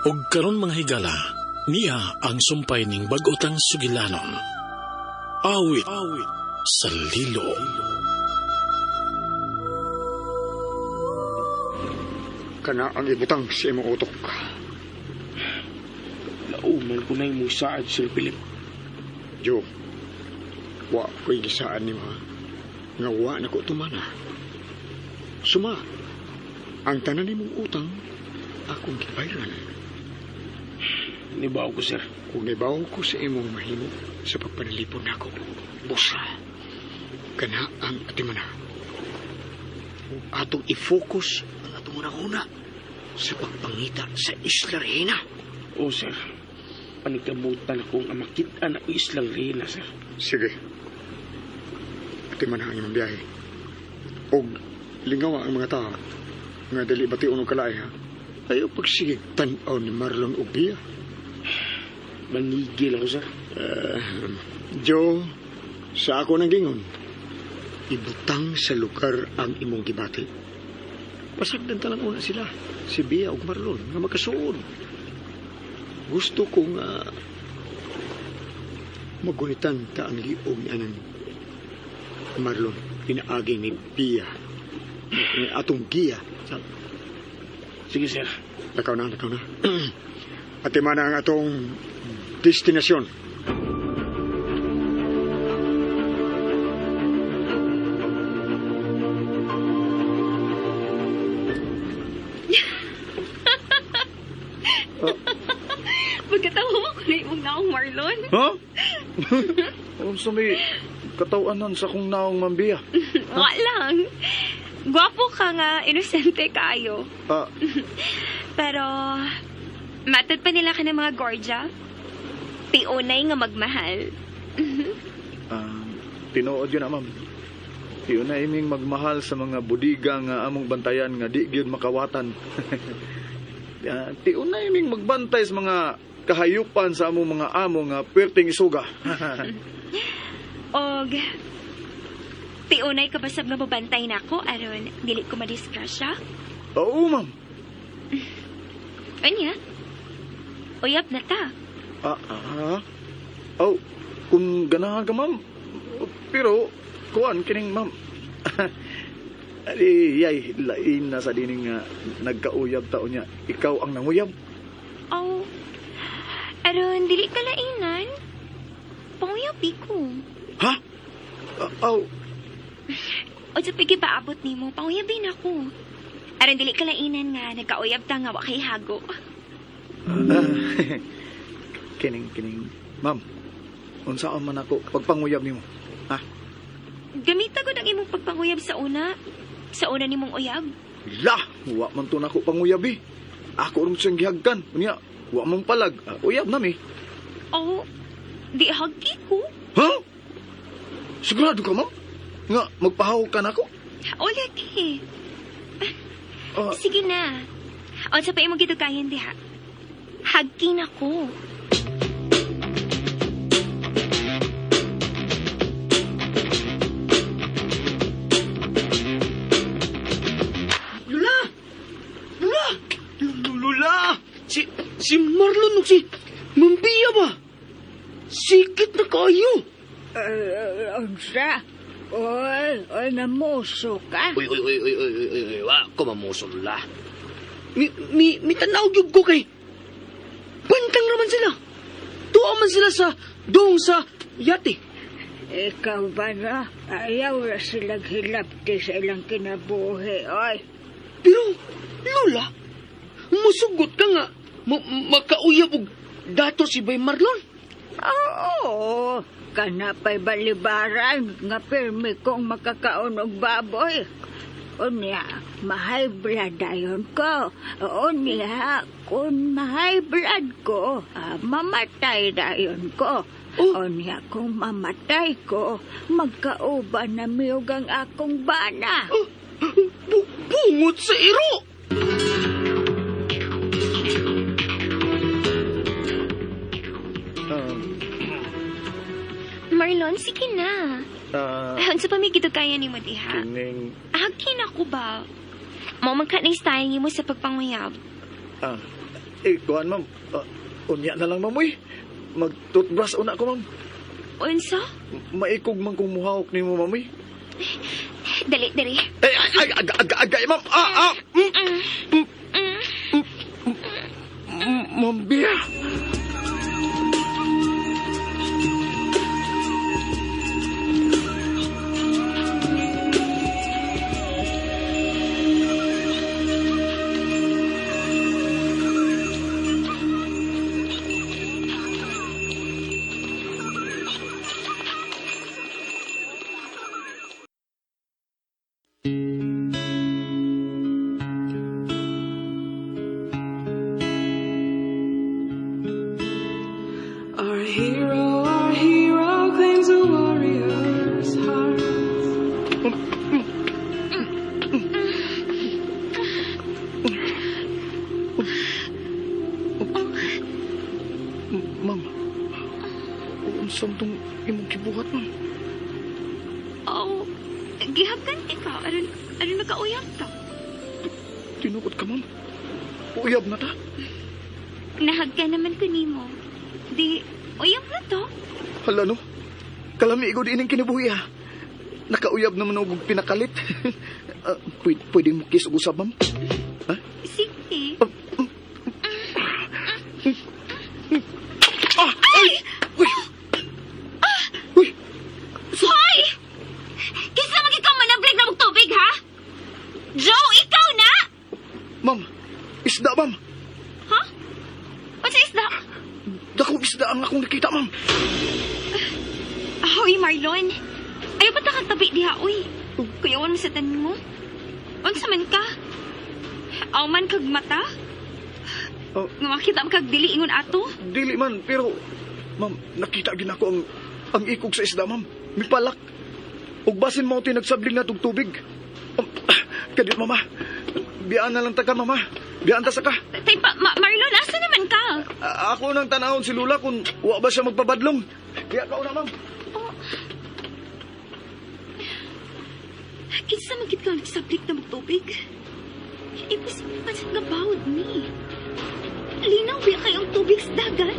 Og karon, mga higala, niya ang sumpay ning bag-otang sugilanon. Awit, Awit sa Lilo. Kana ang ibutang sa imong utok. Nauman ko na yung saad, Sir Philip. Joe, wa ko'y gisaan nimo, ha? Nga wa na ko tumana. Suma, ang tanan nimong utang, akong gibayran. Nibaw ko, sir. Kung nibaw ko sa imong mahimo sa pagpanalipon nako, busa. Kana ang atimana. Atong i-focus ang atong una-una sa pagpangita sa Isla Reyna. O, sir. Panikamutan akong amakita na Islang Reyna, sir. Sige. Atimana ang imong biyahe. Og lingawa ang mga tao nga dili bation og kalahi, ha. Ayaw pagsigig tan-aw ni Marlon og Bia. Manigil ako, sir. Joe, sa ako nang gingon, ibutang sa lugar ang imong gibati. Pasagdan talang una sila, si Bia ug Marlon, nga magkasuod. Gusto ko nga magunitan ta ang liog ni anang Marlon, pinaagi ni Bia, ni atong giya. Sige, sir. Lakaw na, lakaw na. Ati man ang atong destinasyon. Pagkatawa mo ko na imong naong, Marlon. Ha? Unsa may katawanan sa kong naong, Ma'am Bia? Wa lang. Gwapo ka nga, inosente kayo. Pero, matod pa nila ka ng mga gorja. Tiunay nga magmahal. Tinuod yun na, ma'am. Tiyo na iming magmahal sa mga budiga nga among bantayan nga di gyud makawatan. Tiyo na iming magbantay sa mga kahayupan sa among mga amo nga perting isuga. Og, tiunay ka basab nga mabantay nako aron dili ko madisgrasya? Oo, ma'am. Anya? Uyab na ta. Oh, kung ganahan ka, ma'am. Pero, kuan, kining, ma'am. Ay, ay, lain na sa dining nagkauyab tao niya. Ikaw ang nanguyab. Oh, aron dili ka lainan. Panguyabi ko. Ha? Aw. O sa pigi paabot nimo, panguyabi na ko. Aron dili ka lainan nga nagkauyab ta nga wa kay hago. Kining, ma'am. Unsaon man ako pagpanguyab nimo? Ha? Gamita gud ang imong pagpanguyab sa una. Sa una nimong uyab. La, wa man to nako panguyab eh. Ako ron siyang gihagkan. Unya, wa mong palag. Uyab na mi. Oh, di hagki ko. Ha? Sigurado ka, ma'am? Nga, magpahawag ka nako? O, lagi. Sige na. O, sa pa imong gidugayan diha. Hagki na ko. Lula! Lula! Lula! Si Marlon ug si Ma'am Bia ba? Sikit na kayo. Unsa? Oy, oy, namuso ka? Uy, uy, uy, uy, uy, uy, uy, uy, wa ko mamuso, Lula. Mi tanaw gyud ko kay bantang raman sila. Tuwa man sila sa dong sa yate. Ikaw ba na? Ayaw ra sila hilabti sa ilang kinabuhi, oy. Pero, Lola, musugot ka nga makauyab og dato si Bay Marlon. Oo, kanapay balibaran nga pirmi kong makakaon og baboy. Unya, ma-high blood dayon ko. Unya, kung ma-high blood ko, mamatay dayon ko. Oh. Unya, kung mamatay ko, magkauban na miyog ang akong bana. Oh, bungot sa iro! Marlon, sige na. Unsa pa may gidugayan nimo diha? Kining Hagkin ako ba? Mao man ka na style nimo sa pagpanguyab. Eh, kuan, ma'am. Unya na lang, ma'am, uy. Mag-toothbrush una ko, ma'am. Unsa? Maikog man kung muhawak nimo, ma'am, uy. Dali, dali. Eh, ay, ay, ag, ag, agay, ma'am. Ah, ah. Ma'am Bea. Our hero claims a warrior's heart. Ma'am, unsa man tong imong gibuhat, ma'am? Oh, gihagkan ikaw. Aron, aron makauyab ta. Tinukot ka, ma'am. Uyab na ta. Nahagkan naman ko nimo. Di, uyab na to. Hala, no? Kalami ko din ang kinabuhi, ha? Nakauyab naman og pinakalit. Pwede mo kiss og usab, ma'am? Ha? Sige. Ah! Ay! Uy! Uy! Hoy! Kinsa man ikaw manablig na mong tubig, ha? Joe, ikaw na! Ma'am, isda, ma'am. Ha? Unsa isda? Dakong isda ang akong nakita, ma'am. Hoy, Marlon. Ayaw pa ta kag tabi diha, uy. Kuyawan mo sa tanin mo. Unsa man ka? Aw man kag mata? Oh. Nga makita mo kag dili ingon ato? Dili man, pero ma'am, nakita gid nako ang ikog sa isda, ma'am. Mipalak. Ug basin mao to'y nagsabling na tug tubig. Kadiyot, mama. Biyaan na lang ta ka, mama. Biyaan ta sa ka. Tay pa, Marlon, asa naman ka? Ako nang tanawon si Lula kung wa ba siya magpabadlong. Kaya ka una, ma'am. Oh. Kinsa man gid ka nagsablik na tubig? Imposible man sa nga bawod ni. Linaw biya kayong tubig sa dagat?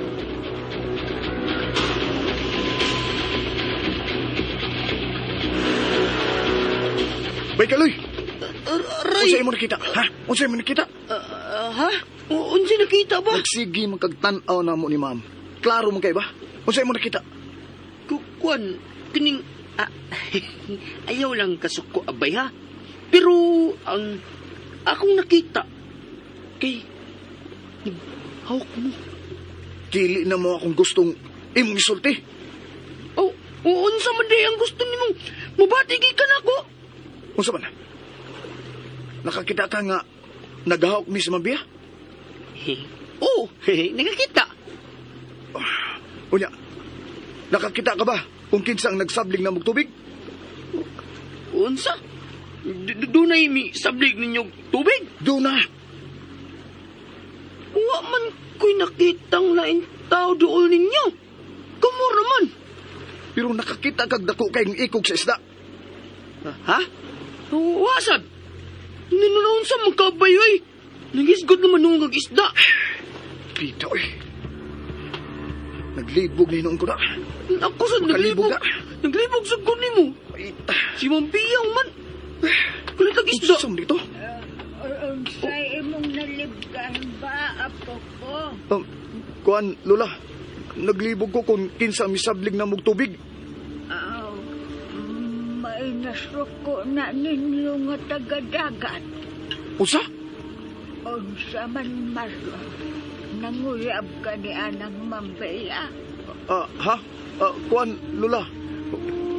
Bay kaloy. Aray! Unsa imo nakita? Ha? Unsa imo nakita? Ha? Unsa nakita ba? Nagsige man kag tan-aw na mo ni ma'am. Klaro man kay ba? Unsa imo nakita? Kuan, kining ayaw lang kasuko abay ha. Pero ang akong nakita kay hawak mo. Dili na mo akong gustong imong isulti. Oh, unsa man day ang gusto nimong mabati gikan ako? Unsa man? Nakakita ka nga nagahawk mi sa Ma'am Bea? Oh, nakakita. Unya, nakakita ka ba kung kinsa ang nagsabling na tubig? Unsa? Dunay mi sablig ninyo tubig? Doon na. Wa man ko'y nakitang laing tao dool ninyo. Kamo raman. Pero nakakita kag dako kayong ikog sa isda. Ha? Wasad. Ninunoon sa magkabay oy. Nagisgod naman nung kag isda. Pita oy. Naglibog ni noon ko na. Ako sa Makalibog naglibog. na. Naglibog sa ko nimo. Ita. Si Ma'am Biyang man. Kulit kag isda. Unsa man dito? Unsay imong nalibgan ba, apo ko? Kuan, Lola. Naglibog ko kung kinsa misabling na mog tubig. Aw, may nasuko na ninyo nga tagadagat. Unsa? Unsa man, Marlon, nanguyab ka ni anang Ma'am Bea. Ha? Kuan, Lola.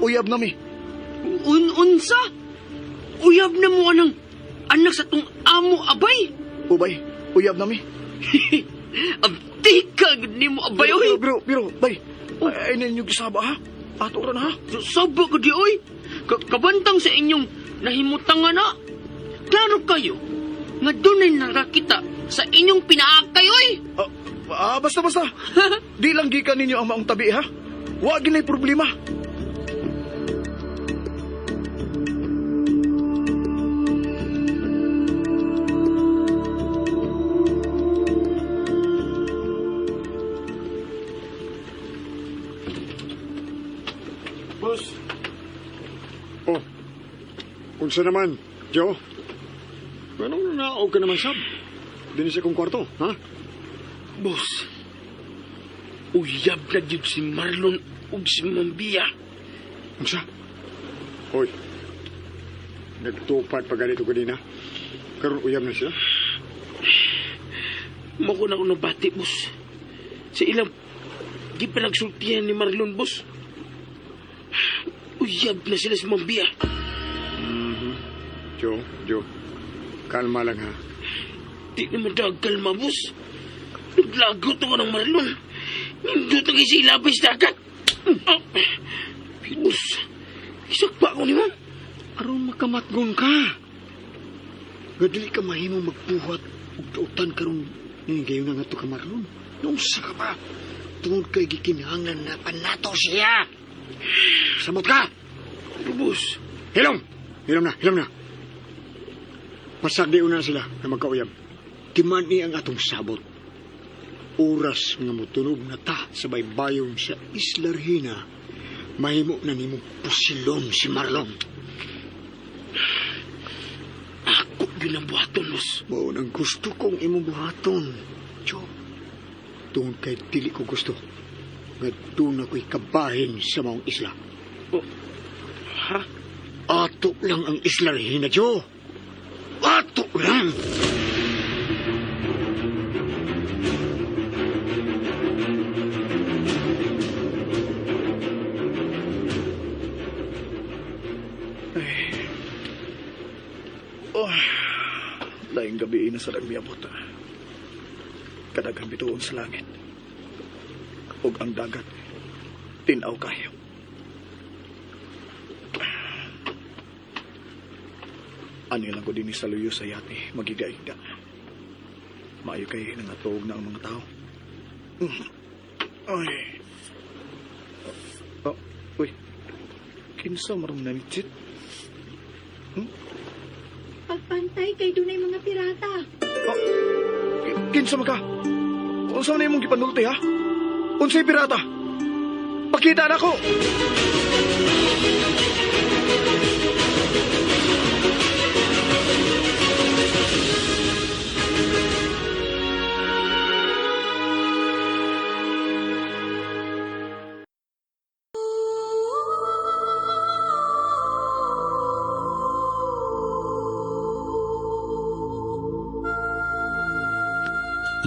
Uyab na mi. Unsa? Uyab na mo anang anak sa tong amo abay. Ubay, uyab na mi. Abtika gud nimo abay oy. Pero, bay. Ay, ninyo gisaba ha? Ato ra na ha? Saba ko di oy. Kabantang sa inyong nahimutangan na. Klaro kayo nga dunay nakakita sa inyong pinaakay oy. Basta, basta. Di lang gikan ninyo ang maong tabi ha? Wa ginay problema. Boss, Oh, unsa naman, Joe? Anong nanaog ka naman, sab? Dini sa kong kwarto, ha? Boss, uyab na jud si Marlon ug si Mambia. Unsa? Hoy, nagtupad pa ganito kanina. Karon uyab na sila. Mao ko na ako nabati, boss. Sa ilang gipanagsultihan ni Marlon, boss. Uyab na sila si Mambia. Joe, Joe, kalma lang ha. Di naman daw kalma, boss. Naglagot ako ng Marlon. Nindot na kayo sa ilabay sa dagat. Ah, boss, isakpa ko ni mo. Aron makamatgon ka. Gadali ka mahimong magbuhat ug dautan karon ning gayon na nga to ka Marlon. Naunsa ka pa? Tungod kay gikinahanglan na panato siya. Samot ka! Pero, boss, Hilom! Hilom na, hilom na. Pasagdi una sila na magkauyab. Timan ni ang atong sabot. Oras nga motunog na ta sa baybayon sa Isla Regina, mahimo na nimo pusilon si Marlon. ako yun ang buhaton, boss. Mao nang gusto kong imong buhaton. Joe, tungod kay dili ko gusto nga doon ako'y kabahin sa maong isla. Oh, ha? Ato lang ang Isla Regina, Joe. Ato lang! Oh, laing gabi na sa miabot. Kadaghan bituon sa langit. Ug ang dagat, tinaw kayo. Ano lang ko din sa luyo sa yate, magigaigda. Maayo kay nangatuog na ang mga tao. Ay. Oh, uy. Kinsa marong nanichit? Pagpantay kay dunay mga pirata. Oh, kinsa man ka? Unsa na imong gipanulti ha? Unsay pirata? Pakita na ko.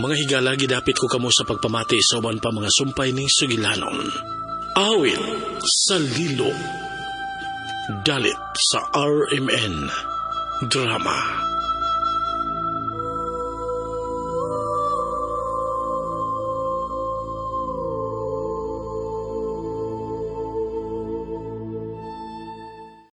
Mga higala, gidapit ko kamo sa pagpamati sa uban pa mga sumpay ning sugilanon. Awit sa Lilo. Dalit sa RMN. Drama.